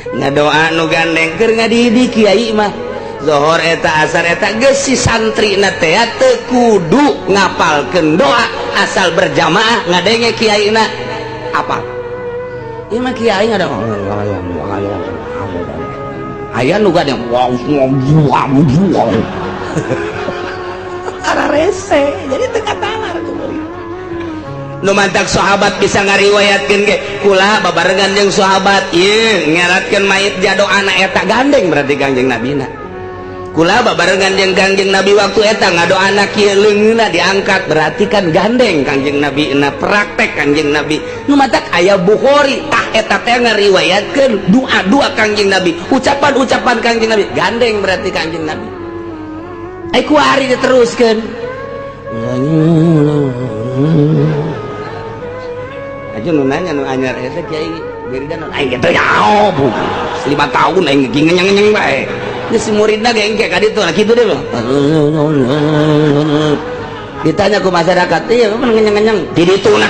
Ngadoa nu gandeng keur ngadidik kiai mah. Zohor eta, asar eta, geus si santri na teh teu kudu ngapalkeun doa, asal berjamaah ngadenge kiai na apa. Ieu mah kiai ngada aya nu gandeng wow wow wow ara rese, jadi teu katalar ku murid. Nu mantak sahabat bisa ngariwayatkeun ge, kula babarengan jeung sahabat ieu ngeratkeun mayit jado anak eta, gandeng berarti Kangjeng Nabi na. Kula babarengan jeung Kangjeng Nabi waktu eta ngadoana kieu, leungeunna diangkat, berarti kan gandeng Kangjeng Nabi na, praktek Kangjeng Nabi. Nu matak aya Bukhari tah eta teh ngariwayatkeun doa-doa Kangjeng Nabi, ucapan-ucapan Kangjeng Nabi, gandeng berarti Kangjeng Nabi. Ai kuari diteruskeun aja nu nanya nu anyar eta kiai wiridan aing gitu ya, bu 5 tahun aing ngenyeng-ngenyeng bae. Ini si muridna ge engke ka ditu, nah kitu deh. Ditanya ke masyarakat, iya ngenyeng-ngenyeng di ditu na.